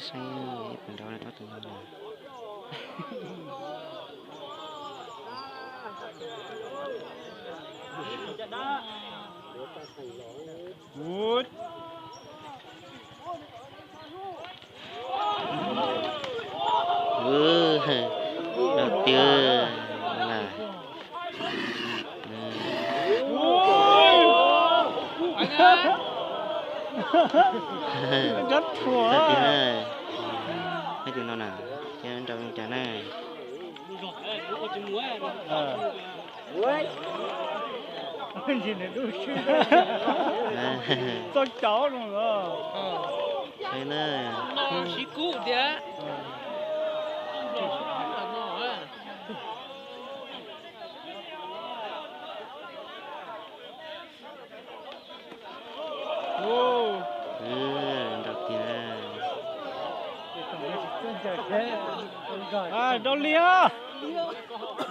Saib ib puas nrau rau tus no na. Ub, nrau tiag na. Nrau tiag na. Tus no na, thiab nrau li cas na. Txog cov no. Siv kub tiag. Nrau tiag. Nrau li,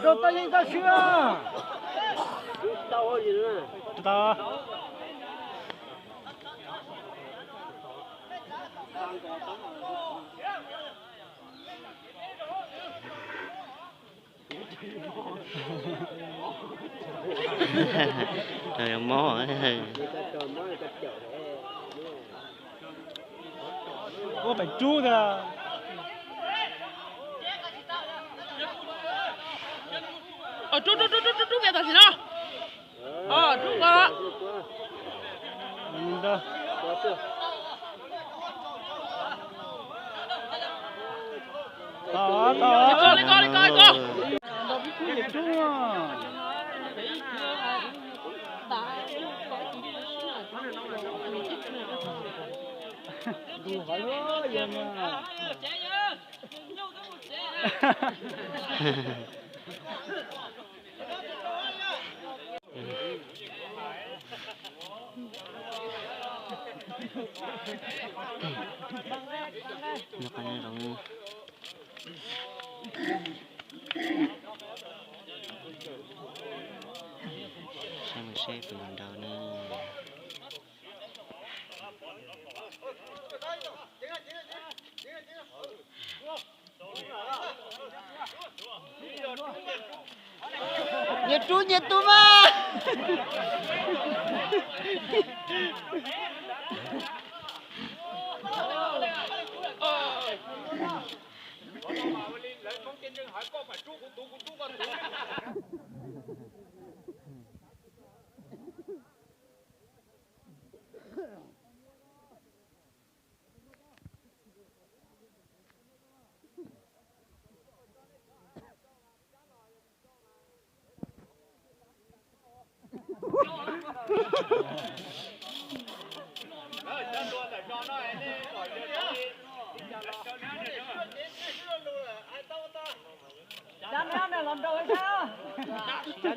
nrau tau yeej tau swb. Ntau. Mob. Ua pem rub tiag. Rub, rub, rub, rub, rub, rub kiag tam sim no. Rub nkaus. Tau, tau. Li ko, li ko, li ko. Saib mus seb puas yuav nrau ne. Nyias rub nyias tus mas.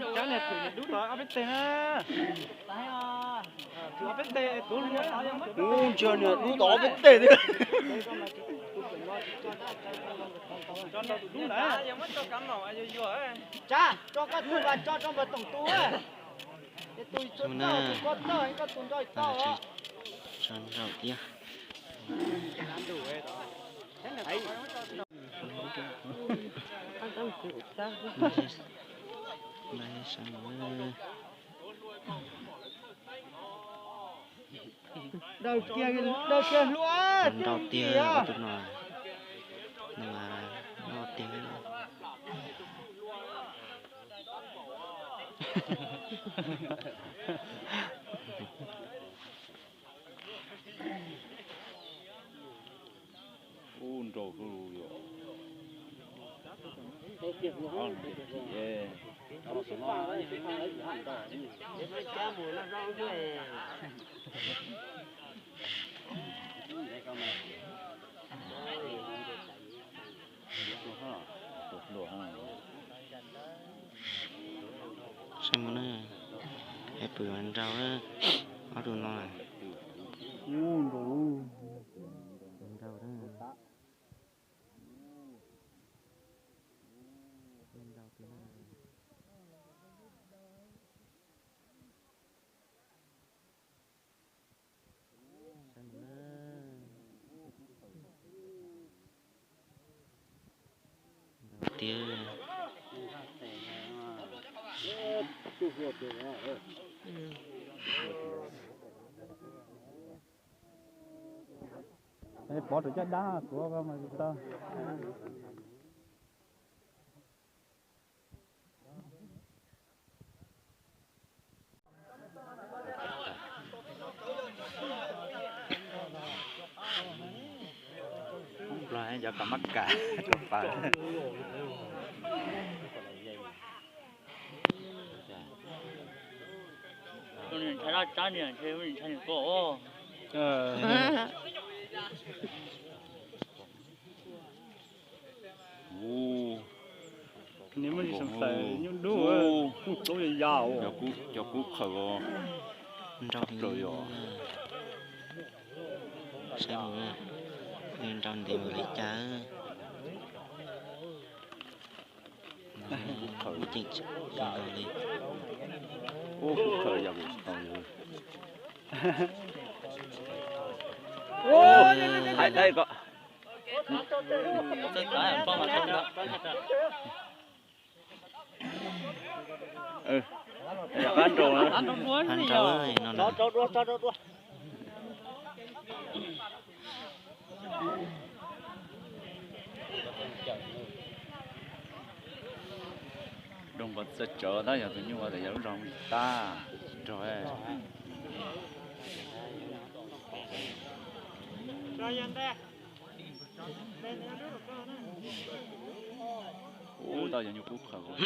Cov niag twm niag dub tod ob peb teg na. Twm ob peb teg, ub, ntsia niag dub tod ob peb teg thiab. Tso rau tus dub ntawd. Tsab, tso koj tus vas tso rau npawg Toom tus. Ces tus txawj txawj, tus koj txawj, koj tus nrog txawj. Daws kiag, daws kiag hlub. Nrau tiag tus no, nrau tiag. Ub, nrau hwv yom. Saib mus na, es pw nrau, ob tug no. Nrau, nrau. Saib mus na. Tiag. Pov rau caj dab tuav ko mas tau. Nplog cov kav mab kas rau pas. Ntshai dab tsab niag ntshe ntshai niag ko. Niag muaj ntsis xeem xeem nyuj dub, kuj tsaub ya ya. Cov kub qhaws os. Nrau yom. Saib mus, nrau ntev mus li cas. Kub qhaws li. Kub qhaws yog kuv tsis tau yus. Hais dai kom. Qab nrau no. Doog npog txawv tsawv tab yog tus nyuj ua tas yog lub zog tab tsis nrog. Ub, tau yog nyuj kub qhaws.